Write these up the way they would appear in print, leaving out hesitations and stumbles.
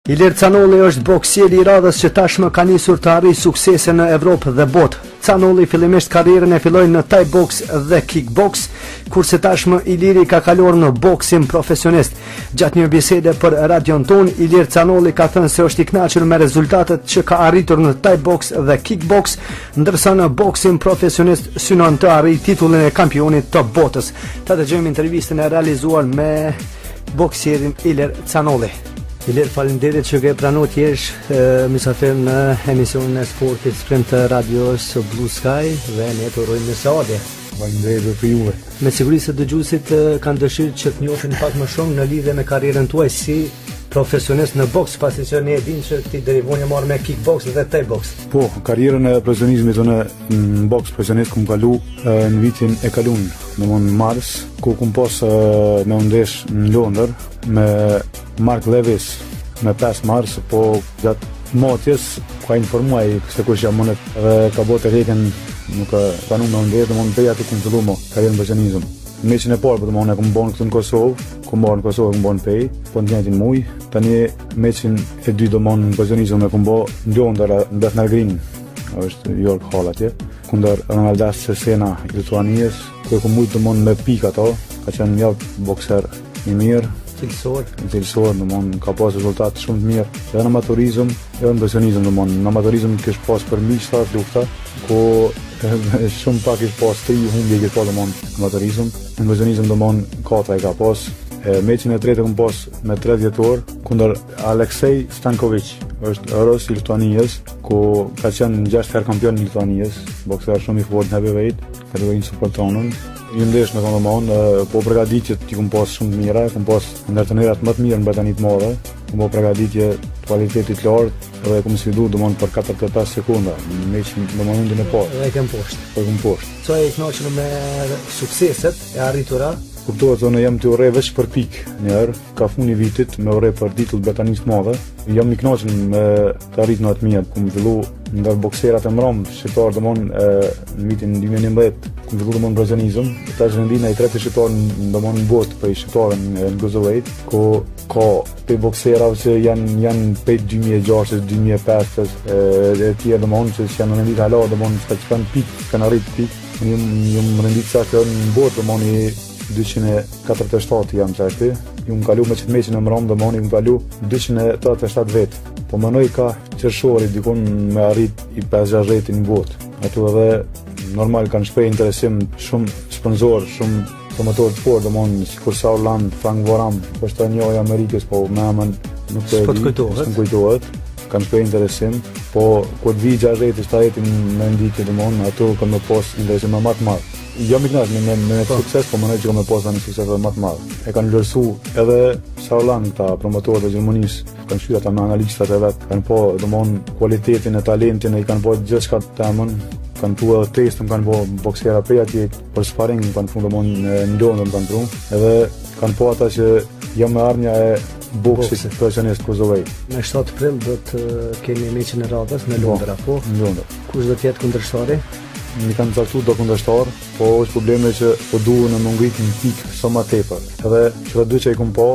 Ilir Canolli është boksieri i radhës që tashmë ka nisur të arrijë suksese në Evropë dhe botë. Canolli fillimisht karrierën e filloi në Thai box dhe kickbox, kurse tashmë Iliri ka kaluar në boksin profesionist. Gjatë një bisede për radion tonë, Ilir Canolli ka thënë se është i kënaqur me rezultatet që ka arritur në Thai box dhe kickbox, ndërsa në boksin profesionist synon të arrijë titullin e kampionit të botës. Ta dëgjojmë intervistën e realizuar me boksierin Ilir Canolli. Ilir, faleminderit që ke pranuar të jesh mysafir në emisionin e sportit Sprint të radios Blue Sky dhe ne të urojmë mirëseardhje. Faleminderit edhe për juve. Me siguri se dëgjuesit kanë dëshirë që të njohin pak më shumë në lidhje me karrierën tuaj si profesionist në boks, pasi që ne e dimë që ti deri vonë je marrë me kickbox dhe thai box. Po, karrierën e profesionizmit unë në boks profesionist kum kalu në vitin e kalun, domthon në mars, ku kum pas me u ndesh në Londër me Mark Lewis me 5 mars, po gjatë matjes ka informu ai se kush jam unë dhe ka bo tërheqjen nuk ka pranu me u ndesh, domthon prej aty kum fillu mo karrierën profesionizëm. Meçin e parë, po domthon e kum bo këtu në Kosovë, kum marrë në Kosovë, kum bo në Pejë, po në të njëjtin muj. Tani meçin e dytë domthon në profesionizëm e kum bo në Londër, në Bethnal Green, është York Hall atje, kundër Ronaldas Sesena i Lituanisë, ku e kum mujtë domthon me pikë ato, ka qenë mjaft bokser i mirë, cilësor, cilësor, domthon ka pas rezultat shumë të mirë edhe në amatorizëm, edhe në profesionizëm, domthon në amatorizëm kish pas për mbi 70 lufta, ku shumë pak kish pas tri humbje kish pas domthon në amatorizëm, në profesionizëm domthon katra i ka pas. E, meçin e tretë e kum pas me 3 dhjetor kundër Aleksej Stankovic, është rus i Lituanisë, ku ka qenë 6 herë kampion i Lituanisë, bokser shumë i fortë në heavyweight, kategorinë super tonën. Jom ndesh me domthon, po përgatitjet i kum pas shumë të mira, kum pas ndër trajnerat më të mirë në Britani të Madhe, kum bo përgatitje të kualitetit të lartë dhe kum sfidu domthon për 45 sekonda, meç domthon rundin e parë. Dhe e kem poshtë. Po e kum poshtë. Sa je i kënaqur me sukseset e arritura? Kuptohet se unë jam tu u rreh veç për pikë një herë, ka funi i vitit me u rreh për titull të Britanisë të Madhe. Jam i kënaqur me të arriturat e mia, kum fillu ndër bokserat e mram shqiptar domthon në vitin 2011 kum fillu domthon profesionizëm, tash renditna i treti shqiptar domthon në botë prej shqiptarëve në, në cruiserweight, ku ka prej bokserave që janë janë prej 2006 2005 e, e tjerë domthon që janë rendit hala domthon s'ka që kanë pikë, kanë arrit pikë. Unë jam jam rendit sa në botë domthon i 247 jam qashtu. Jam kalu me qët meçin e mram domthon jam kalu 287 vet. Po menoj ka qershori dikun me arrit i 5-60 në botë. Ato edhe normal kanë shpreh interesim shumë sponsor, shumë promotor të fortë, domthon sikur Sauerland, Frank Voram, po është një i Amerikës, po me emën nuk po e di, s'po të kujtohet, kanë shpreh interesim, po kur të vi 60 70 në renditje domthon ato kanë me pas interesim më të madh. Jam i kënaqur me me, me po. sukses, po mendoj që kam me pas një sukses edhe më të madh. E kanë vlerësu edhe Sauerland këta promotorët e Gjermanisë, kanë shkruar ata me analistat e vet, kanë pa domthon kualitetin e talentin e i kanë pa gjithçka të emën, kanë pru edhe testën, kanë bo boksera prej atje për sparring, kanë pru domthon në Londër kanë pru, edhe kanë pa ata që jam e ardhmja e boksit profesionist Kosovës. Në 7 prill do të kemi meçin e radhës në po, Londër apo? Në Londër. Kush do të jetë kundërshtari? M'i kanë caktu do kundërshtar, po është problemi që po du me u ngrit në pikë sa më tepër. Edhe që të dy që i kom pa,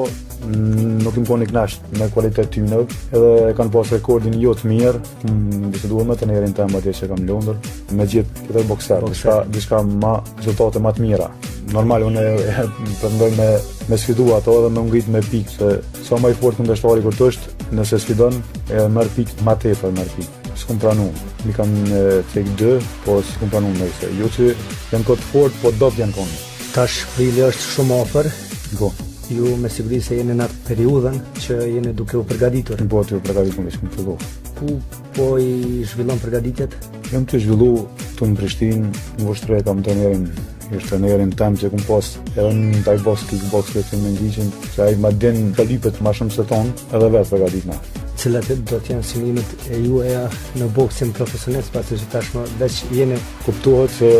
nuk jom kon i knaqt me kualitet tyne, edhe e kanë pas rekordin jo të mirë, kom bisedu me trajnerin tem atje që kam në Londër, me gjet tjetër bokser, diçka, diçka ma, rezultate ma të mira. Normal, unë e pretendoj me, me sfidu ato edhe me u ngrit me pikë, se sa ma i fort kundërshtari kur të është, nëse sfidon, e merr pikë ma tepër, merr pikë. S'kum pranu, m'i kanë cek dy, po s'kum pranu me se. Jo që janë kon të fort, po dobët janë konë. Tash prilli është shumë afër. Po. Ju me siguri se jeni në atë periudhën që jeni duke u përgatitur. Po, tu u përgatitur veç kom fillu. Ku po i zhvillon përgatitjet? Jam tu zhvillu këtu në Prishtinë, në Vushtrri kam trajnerin, është trajnerin tem që kom pas edhe në Thai box, kickbox, le të me ngjishin, që ai ma din ka lypet ma shumë se tonë, edhe vetë përgatitna. Cilat do të jenë synimet e juaja në boksin profesionist, pasi që tashmë veç jeni Kuptohet se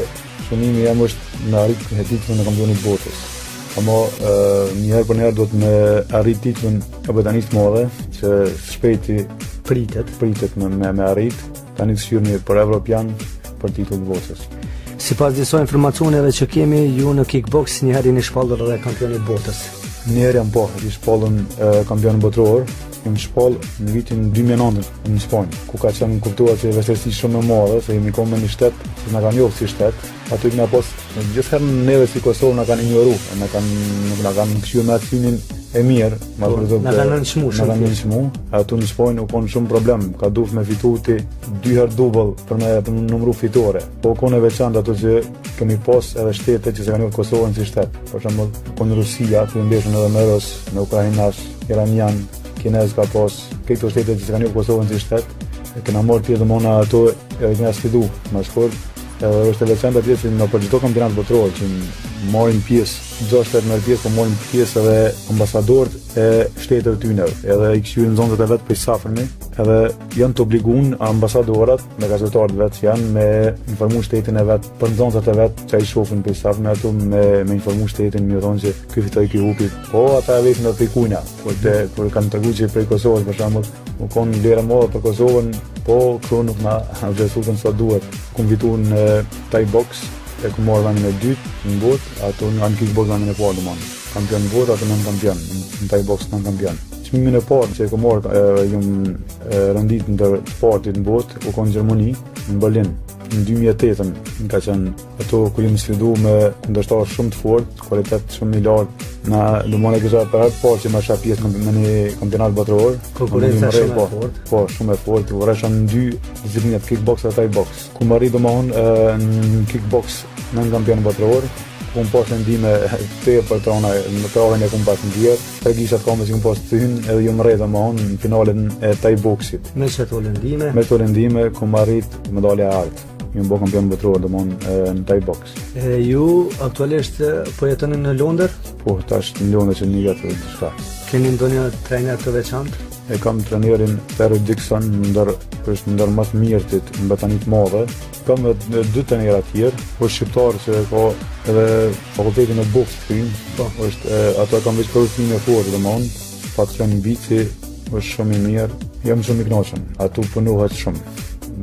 Synimi jem është me arrit titullin e kampionit botës. Ama një herë për një herë do të me arrit titullin e Britanisë të Madhe, që shpejti pritet, pritet me, me, me arrit, tani të kqyrmi për Evropian për titull të botës. Sipas disa informacioneve që kemi, ju në kickbox një herë jeni shpallur edhe kampion i botës. Një herë jam po, i shpallun kampion botëror. Jam shpall në vitin 2009 në Spanjë, ku ka qenë kuptohet që vështirësi shumë e madhe, se jemi konë me një shtet që na kanë njohur si shtet, aty kena pas gjithherë neve si Kosovë na kanë injoru, na kanë nuk na kanë kqyrë me atë synin e mirë, ma po, na kanë nënçmu shumë. Na kanë nënçmu, aty në Spanjë u konë shumë problem, ka duft me fitu ti dy herë dubëll për me për numru fitore. Po u konë e veçantë ato që kemi pas edhe shtete që s'e kanë njohur Kosovën si shtet. Për shembull, u konë Rusia, ku ndeshën edhe me rus, me ukrainas, iranian, kinez ka pas, këto shtete që s'e kanë njohur Kosovën si shtet, e kena marrë pjesë domethënë ato edhe kena sfidu, më shkurt, edhe është e veçantë atje që në për çdo kampionat botëror që marrin pjesë, çdo shtet merr pjesë, po marrin pjesë edhe ambasadorët e shteteve tyne, edhe i kqyrin nxënësit e vet prej s'afërmi, edhe janë të obliguar ambasadorët me gazetarët vet që janë me informu shtetin e vet për nxënësat e vet që i shohin prej s'afërmi ato me me informu shtetin, me thonë që ky fitoi ky hupi. Po ata e vesin prej kujna, por te kur kanë tregu që prej Kosovës për shembull, u kon vlerë e madhe për Kosovën, po këtu nuk na vlerësuan sa duhet. Kum fitu në Thai box, e kum marrë vendin e dytë në botë, ato në kickbox vendin e parë domethënë. Kampion në botë, ato nënkampion, në Thai box nënkampion. Çmimin e parë që e kum marrë, jam rendit ndër të parët në botë, u konë në Gjermani, në Berlin, në 2008-ën, në ka qenë ato ku jemi sfidu me kundërshtar shumë të fort, kualitet shumë i lartë, na domethënë kisha për herë të parë që marrsha pjesë në një kampionat botëror. Konkurrenca shumë e fortë. Po, shumë e fortë, u rresha në dy disiplinat, kickbox dhe thai box. Kum arrit domethënë në kickbox nënkampion botëror, ku kum pas lëndime tepër të rana, në krahin e kum pas ndjerë, Tre gishtat kamës i kum pas thyn edhe jom rreh domethënë në finalen e thai boxit. Me qëto lëndime? Me qëto lëndime kum arrit medalja e artë. Jom bo kampion botëror domethënë në thai box. E ju aktualisht po jetoni në Londër? Po, tash në Londër që një vjet e diçka. Keni ndonjë trajner të veçantë? E kam trajnerin Terry Dixon, ndër është ndër më të mirët në Britani të Madhe. Kam edhe dy trajnera tjerë, por shqiptar që e ka edhe fakultetin e boksit kryn, po. është e, ato e kam veç për ushtrimin e fortë, domethënë, Fatjon Bici është shumë i mirë, jam shumë i kënaqur. Ato punohet shumë.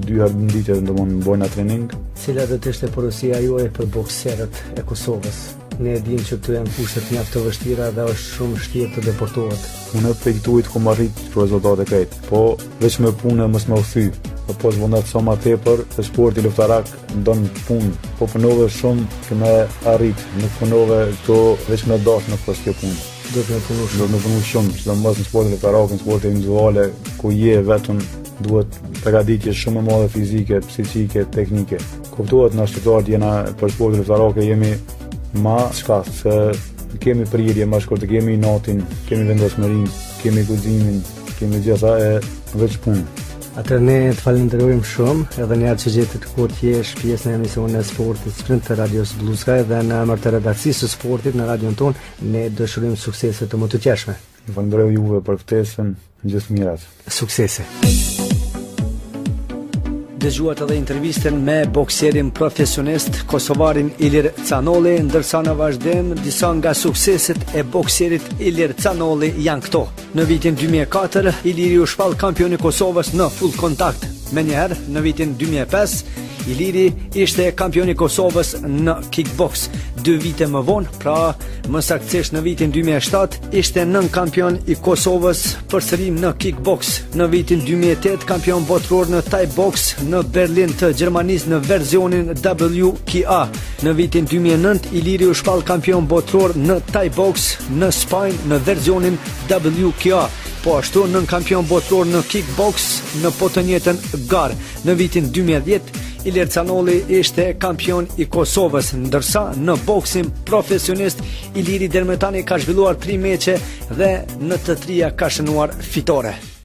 Dy herë në ditë domethënë bojna trening. Cila do të ishte porosia juaj për bokserët e Kosovës? Ne e dimë që këtu janë kushtet mjaft të vështira dhe është shumë vështirë të depërtohet. Unë prej këtuhit kom arrit këto rezultate krejt, po veç me punë mos me u thy, me pas vullnet sa ma tepër, se sporti luftarak don punë, po punove shumë ke me arrit, nuk punove këto veç me dash nuk është kjo punë. Duhet me punu shumë. Duhet me punu shumë, sidomos në sportin luftarak, në sporte individuale, ku je vetëm duhet përgatitje shumë e madhe fizike, psiqike, teknike. Kuptohet na shqiptarët jena për sportet luftarake jemi ma shkath se kemi prirje ma shkurt, kemi inatin, kemi vendosmërinë, kemi guximin, kemi gjitha e veç punë. Atëherë ne të falenderojmë shumë edhe një herë që gjete kohë të jesh pjesë në emisionin e sportit Sprint të Radios Blue Sky dhe në emër të redaksisë së sportit në radion tonë ne dëshirojmë suksese të mëtutjeshme. Ju falenderoj juve për ftesën, gjithë mirat. Suksese. Dëgjuat edhe intervistën me bokserin profesionist kosovarin Ilir Canolli, ndërsa në vazhdim disa nga sukseset e bokserit Ilir Canolli janë këto. Në vitin 2004, Iliri u shpall kampion i Kosovës në full kontakt. Menjëherë, në vitin 2005, Iliri ishte kampion i Kosovës në kickbox. Dy vite më vonë, Pra, më saktësisht në vitin 2007, ishte nënkampion i Kosovës përsëri në kickbox. Në vitin 2008, kampion botëror në Thai box në Berlin të Gjermanisë në versionin WKA. Në vitin 2009, Iliri u shpall kampion botëror në Thai box në Spanjë në versionin WKA. Po ashtu nënkampion botëror në kickbox në po të njëjtën garë. Në vitin 2010, Ilir Canolli ishte kampion i Kosovës, ndërsa në boksin profesionist Iliri deri më tani ka zhvilluar 3 meçe dhe në të tria ka shënuar fitore.